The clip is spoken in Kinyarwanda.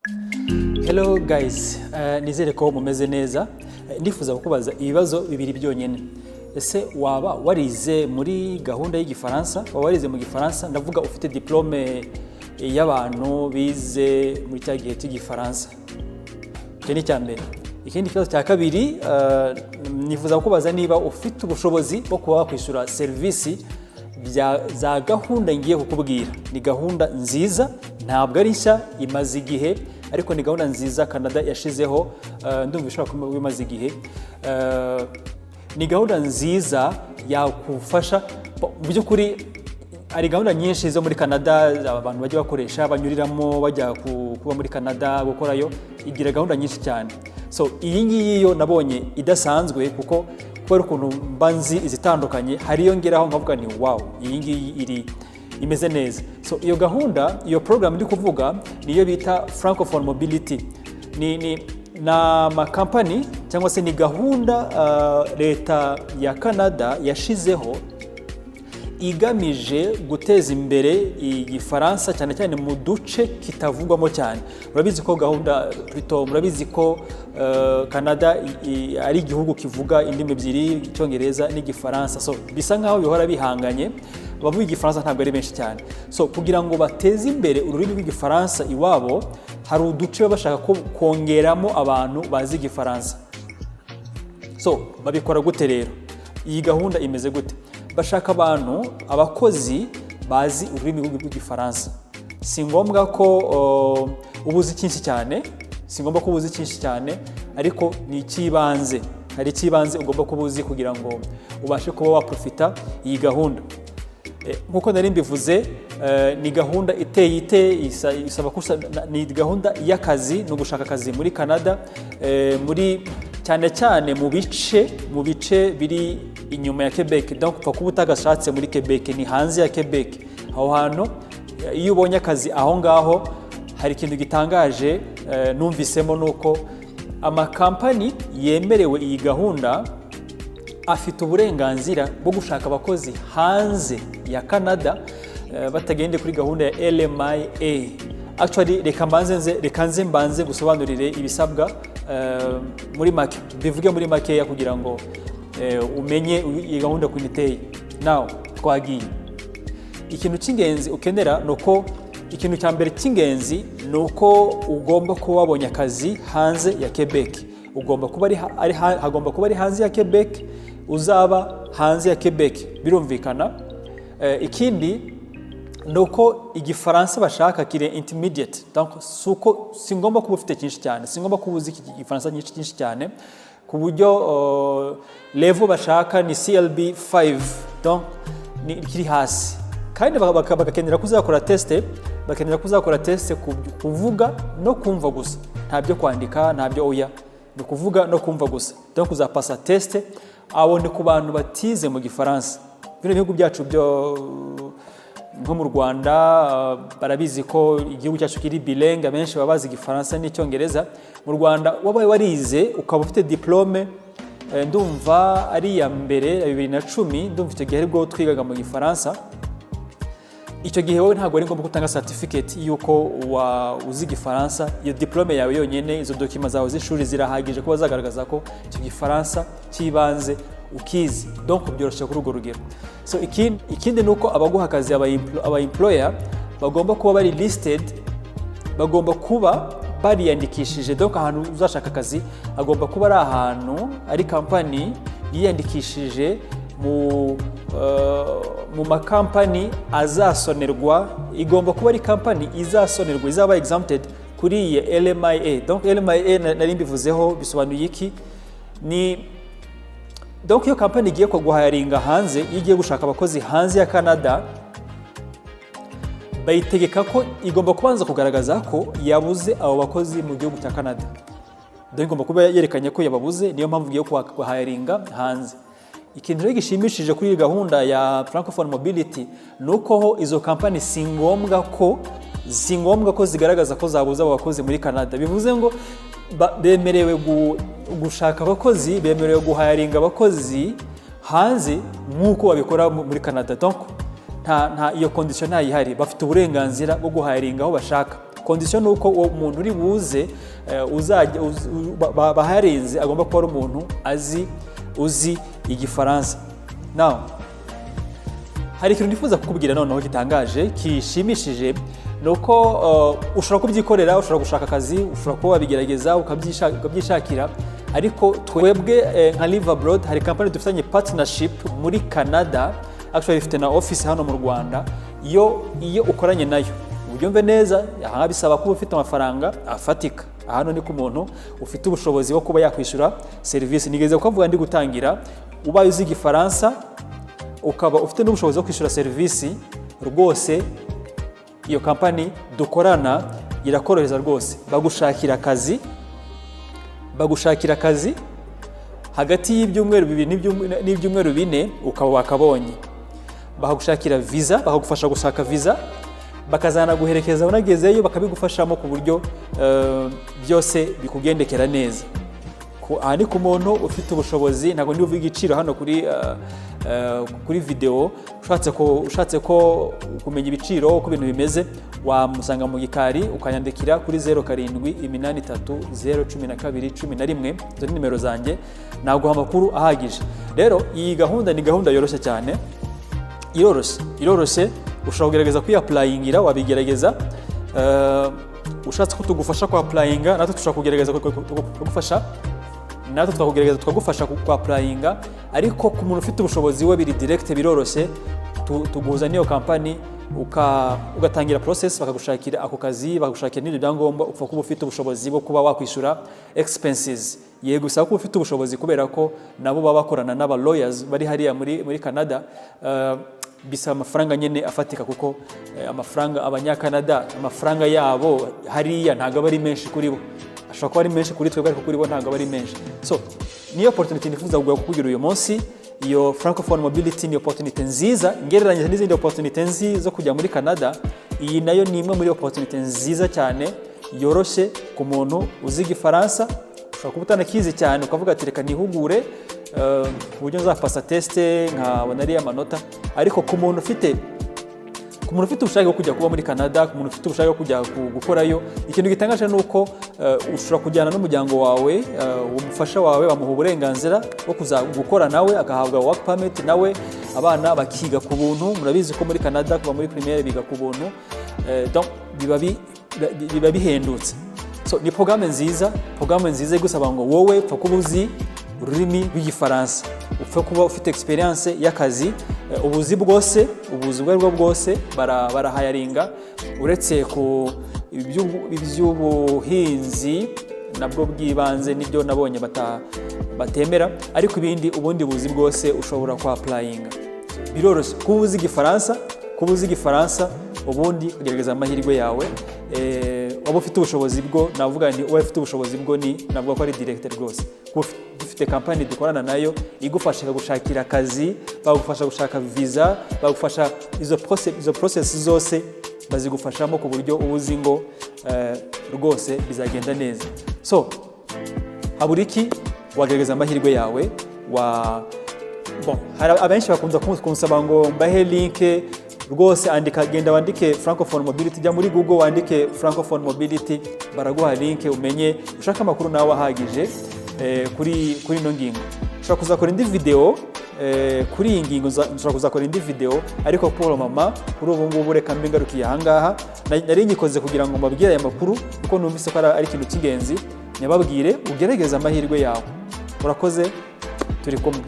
Hello guys, nizere ko mumeze neza. Ndifuza kukubaza ibibazo bibiri byonyine. Ese waba warize muri gahunda y'Igifaransa? Waba warize mu Gifaransa? Ndavuga ufite diplôme y'abantu bize muri cya gihe cy'Igifaransa. Icyo ni icya mbere. Ikindi kibazo cya kabiri, nifuza kukubaza niba ufite ubushobozi bwo kuba wakwishyura serivisi za gahunda ngiye kukubwira. Ni gahunda nziza, ntabwo ari nshya, imaze igihe, ariko ni gahunda nziza Canada yashizeho. Ndumva ishobora kuba imaze igihe. Ni gahunda nziza yakufasha mu by'ukuri. Hari gahunda nyinshi zo muri Canada abantu bajya bakoresha, banyuriramo bajya kuba muri Canada, gukorayo. Igira gahunda nyinshi cyane. So iyi ngiyi yo nabonye idasanzwe, kuko kubera ukuntu mba nzi izitandukanye, hari iyo ngeraho nkavuga ni wow, iyi ngiyi iri imeze neza. So iyo gahunda, iyo program ndi kuvuga, niyo bita Francophone Mobility. Ni amakampani cyangwa se ni gahunda leta ya Canada yashizeho igamije guteza imbere Igifaransa, cyane cyane mu duce kitavugwamo cyane. Murabizi ko gahunda, plutôt murabizi ko Canada ari igihugu kivuga indimi ebyiri, Icyongereza n'Igifaransa. So bisa nkaho bihora bihanganye, abavuga Igifaransa ntabwo ari benshi cyane. So kugira ngo bateze imbere ururimi rw'Igifaransa iwabo, hari uduce baba bashaka ko kongeramo abantu bazi Igifaransa. So babikora gute rero? Iyi gahunda imeze gute? Bashaka abantu, abakozi bazi ururimi rw'Igifaransa. Si ngombwa ko uba uzi cyinshi cyane, si ngombwa ko uba uzi cyinshi cyane, ariko ni icy'ibanze, hari icy'ibanze ugomba kuba uzi kugira ngo ubashe kuba waprofita iyi gahunda. Nk'uko nari mbivuze, ni gahunda iteye ite? Isaba ko ni gahunda y'akazi, ni ugushaka akazi muri Canada, muri cyane cyane mu bice biri inyuma ya Quebec. Donc upfa kuba utagashatse muri Quebec, ni hanze ya Quebec. Aho hantu iyo ubonye akazi aho ngaho, hari ikintu gitangaje numvisemo, ni uko amakampani yemerewe iyi gahunda afite uburenganzira bwo gushaka abakozi hanze ya Canada, batagende kuri gahunda ya LMIA. Actually, reka nze mbanze gusobanurire ibisabwa muri make, bivuge muri makeya kugira ngo umenye iyi gahunda ukuntu iteye. Now twagiye. Ikintu cy'ingenzi ukenera ni uko, ikintu cya mbere cy'ingenzi ni uko ugomba kuba wabonye akazi hanze ya Quebec. Ugomba kuba ari, ari hagomba kuba ari hanze ya Quebec, uzaba hanze ya Quebec, birumvikana. Ikindi ni uko Igifaransa bashaka kiri intermediate. Donc si uko, si ngombwa kuba ufite cyinshi cyane, si ngombwa kuba uzi iki Gifaransa nyinshi cyinshi cyane, ku buryo level bashaka ni CLB 5, donc ni kiri hasi. Kandi bagakenera ko uzakora test, bakenera ko uzakora test kuvuga no kumva gusa, nta byo kwandika, nta byo, oya, ni ukuvuga no kumva gusa. Donc uzapasa test. Abo ni ku bantu batize mu Gifaransa. Bino bihugu byacu byo nko mu Rwanda, barabizi ko igihugu cyacu kiri bilingue, abenshi baba bazi Igifaransa n'Icyongereza. Mu Rwanda wabaye warize, ukaba ufite diplôme, ndumva ari iya mbere ya 2010, ndumva icyo gihe aribwo twigaga mu Gifaransa. Icyo gihe wowe ntabwo ari ngombwa gutanga certificate y'uko uzi Igifaransa. Iyo diplôme yawe yonyine, izo documents zawe z'ishuri zirahagije kuba zagaragaza ko icyo Gifaransa cy'ibanze ukizi. Donc byoroshye kuri urwo rugero. So ikindi ni uko abaguha akazi, aba employer, bagomba kuba bari listed, bagomba kuba bariyandikishije. Donc ahantu uzashaka akazi agomba kuba ari ahantu ari kampani yiyandikishije mu makampani azasonerwa. Igomba kuba ari kampani izasonerwa, izaba exempted kuri iyi LMIA. Donc LMIA nari mbivuzeho, bisobanuye iki? Ni donc iyo kampani igiye guhayaringa hanze, iyo igiye gushaka abakozi hanze ya Canada, bayitegeka ko igomba kubanza kugaragaza ko yabuze abo bakozi mu gihugu cya Canada. Donc igomba kuba yerekanye ko yababuze, niyo mpamvu igiye guhayaringa hanze. Ikintu rero gishimishije kuri iyi gahunda ya Francophone Mobility ni uko ho izo kampani si ngombwa ko zigaragaza ko zabuze abo bakozi muri Canada. Bivuze ngo bemerewe gushaka abakozi, bemerewe guhayaringa abakozi hanze nk'uko babikora muri Canada. Donc nta iyo condition ntayihari, bafite uburenganzira bwo guhayaringa aho bashaka. Condition gusa ni uko bagomba kuba bariyandikishije muri Condition ni uko uwo muntu uri buze uzajya baharenze agomba kuba ari umuntu uzi Igifaransa. Now, hari ikintu nifuza kukubwira noneho gitangaje, gishimishije, ni uko ushobora kubyikorera, ushobora gushaka akazi, ushobora kuba wabigerageza ukabyishakira, ariko twebwe nka Live Abroad hari company dufitanye partnership muri Canada, actually ifite na office hano mu Rwanda. Iyo ukoranye nayo, ubyumve neza, aha bisaba kuba ufite amafaranga afatika. Hano ni ku muntu ufite ubushobozi bwo kuba yakwishyura serivisi. Nigeze kuvuga ndi gutangira, ubaye uzi Igifaransa, ukaba ufite n'ubushobozi bwo kwishyura serivisi, rwose iyo kampani dukorana irakorohereza rwose. Bagushakira akazi hagati y'ibyumweru 2 n'ibyumweru 4 ukaba wakabonye. Bakagushakira visa, bakagufasha gushaka visa, bakazanaguherekeza unagezeyo, bakabigufashamo ku buryo byose bikugendekera neza. Aha ni ku muntu ufite ubushobozi. Ntabwo ndi buvuge igiciro hano kuri video. Ushatse ko kumenya ibiciro, uko ibintu bimeze, wamusanga mu gikari, ukanyandikira kuri 0783 012 11. Izo ni nimero zanjye, naguha amakuru ahagije. Rero iyi gahunda ni gahunda yoroshye cyane, iroroshye, iroroshye. Ushobora kugerageza kwiyapplyingira, wabigerageza. Ushatse ko tugufasha kwapplyinga, natwe dushobora kugerageza kugufasha, natwe twakugerageza tukagufasha kwapplyinga. Ariko ku muntu ufite ubushobozi we biri direct, biroroshye. Tuguhuza n'iyo kampani, ugatangira process, bakagushakira ako kazi, bakagushakira n'ibyo byangombwa. Upfa kuba ufite ubushobozi bwo kuba wakwishyura expenses. Yego, usaba kuba ufite ubushobozi kubera ko nabo baba bakorana n'aba lawyers bari hariya muri Canada. Bisaba amafaranga nyine afatika, kuko amafaranga Abanyakanada, amafaranga yabo hariya ntabwo aba ari menshi kuri bo. Ashobora kuba ari menshi kuri twebwe, ariko kuri bo ntabwo aba ari menshi. So niyo opportunity nifuza kukubwira uyu munsi. Iyo francophone mobility ni opportunity nziza ngereranyije n'izindi opportunity nzi zo kujya muri Canada. Iyi nayo ni imwe muri opportunity nziza cyane, yoroshye ku muntu uzi Igifaransa. Ushobora kuba utanakizi cyane, ukavuga ati: "Reka nihugure ku buryo nzapasa test nkabona ariya manota." Ariko ku muntu ufite ubushake bwo kujya kuba muri Canada, ku muntu ufite ubushake bwo kujya gukorayo, ikintu gitangaje ni uko ushobora kujyana n'umuryango wawe. Umufasha wawe bamuha uburenganzira bwo kuza gukora nawe, agahabwa work permit nawe, abana bakiga ku buntu. Murabizi ko muri Canada kuva muri primaire biga ku buntu. Donc biba bihendutse. So ni porogaramu nziza, porogaramu nziza igusaba ngo wowe upfa kuba uzi ururimi rw'Igifaransa, upfa kuba ufite experience y'akazi, ubuzi bwose, ubuzi ubwo aribwo bwose barahiringa, uretse ku iby'ubuhinzi nabwo bw'ibanze nibyo nabonye batemera, ariko ibindi, ubundi buzi bwose ushobora kwapplyinga. Biroroshye kuba uzi Igifaransa, ubundi ugerageza amahirwe yawe. Waba ufite ubushobozi bwo, navuga nti uba ufite ubushobozi bwo, ni navuga ko ari direct rwose. Kuba dufite kampani dukorana nayo igufasha, ikagushakira akazi, bagufasha gushaka visa, bagufasha izo process zose bazigufashamo ku buryo uba uzi ngo rwose bizagenda neza. So habura iki? Wagerageza amahirwe yawe. Wa bon, hari abenshi bakunze kunsaba ngo mbahe link. Rwose andika, genda wandike francophone mobility, jya muri Google wandike francophone mobility, baraguha link, umenye ushaka amakuru nawe ahagije kuri ino ngingo. Ushobora kuzakora indi video kuri iyi ngingo, nshobora kuzakora indi video, ariko pour mama kuri ubu ngubu reka mbe ngarukiye ahangaha. Nari nyikoze kugira ngo mbabwire aya makuru, kuko numvise ko ari ikintu cy'ingenzi nyababwire. Ugerageze amahirwe yawe. Urakoze, turi kumwe.